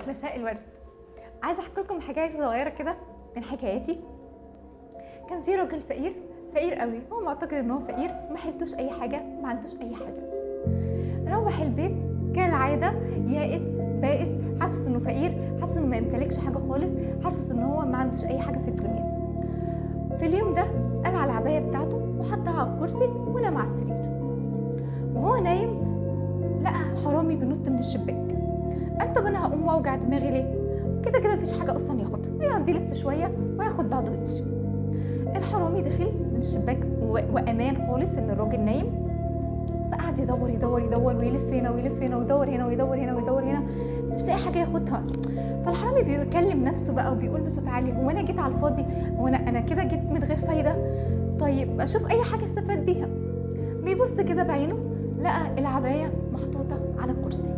مساء الورد. عايزه احكي لكم حكاية صغيرة كده من حكاياتي. كان في راجل فقير، فقير قوي، هو معتقد ان هو فقير، ما حيلتوش اي حاجة، ما عندوش اي حاجة. روح البيت كالعادة يائس بائس، حاسس انه فقير، حاسس انه ما يمتلكش حاجة خالص، حاسس ان هو ما عندوش اي حاجة في الدنيا. في اليوم ده قلع العباية بتاعته وحطها على الكرسي ونام على السرير. وهو نايم لقى حرامي بينط من الشباك. قال طب انا هقوم واوجع دماغي ليه؟ كده كده مفيش حاجة اصلا ياخدها، يقعد يلف شوية وياخد بعضه ويمشي. الحرامي دخل من الشباك وامان خالص ان الراجل نايم، فقعد يدور يدور يدور ويلف هنا ويلف هنا ويدور هنا ويدور هنا ويدور هنا، مش لاقي حاجة ياخدها. فالحرامي بيكلم نفسه بقى وبيقول بصوت عالي، هو انا جيت على الفاضي؟ هو انا كده جيت من غير فايده؟ طيب اشوف اي حاجة استفاد بيها. بيبص كده بعينه لقى العباية محطوطة على الكرسي،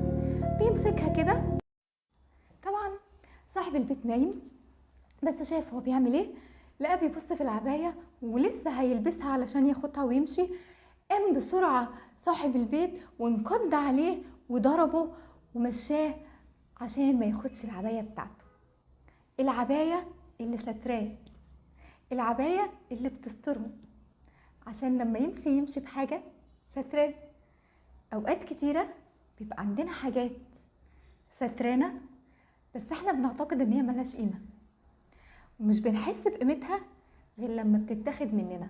بيمسكها كده. طبعا صاحب البيت نايم، بس شايف هو بيعمل ايه، لقى بيبص في العباية ولسه هيلبسها علشان ياخدها ويمشي. قام بسرعة صاحب البيت وانقض عليه وضربه ومشاه عشان ما ياخدش العباية بتاعته. العباية اللي ستراه، العباية اللي بتستره، عشان لما يمشي يمشي بحاجة ستراه. اوقات كتيرة بيبقى عندنا حاجات سترانا، بس احنا بنعتقد ان هي ملهاش قيمة، ومش بنحس بقيمتها غير لما بتتاخد مننا،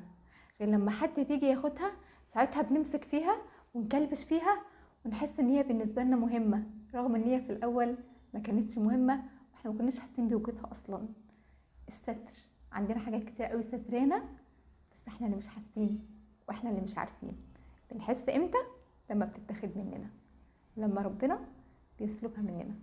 غير لما حد بيجي ياخدها. ساعتها بنمسك فيها ونكلبش فيها ونحس ان هي بالنسبة لنا مهمة، رغم ان هي في الاول ما كانتش مهمة واحنا ما كناش حاسين بوجودها اصلا. الستر، عندنا حاجات كتير قوي سترانا، بس احنا اللي مش حاسين واحنا اللي مش عارفين. بنحس امتى؟ لما بتتاخد مننا، لما ربنا بيسلبها مننا.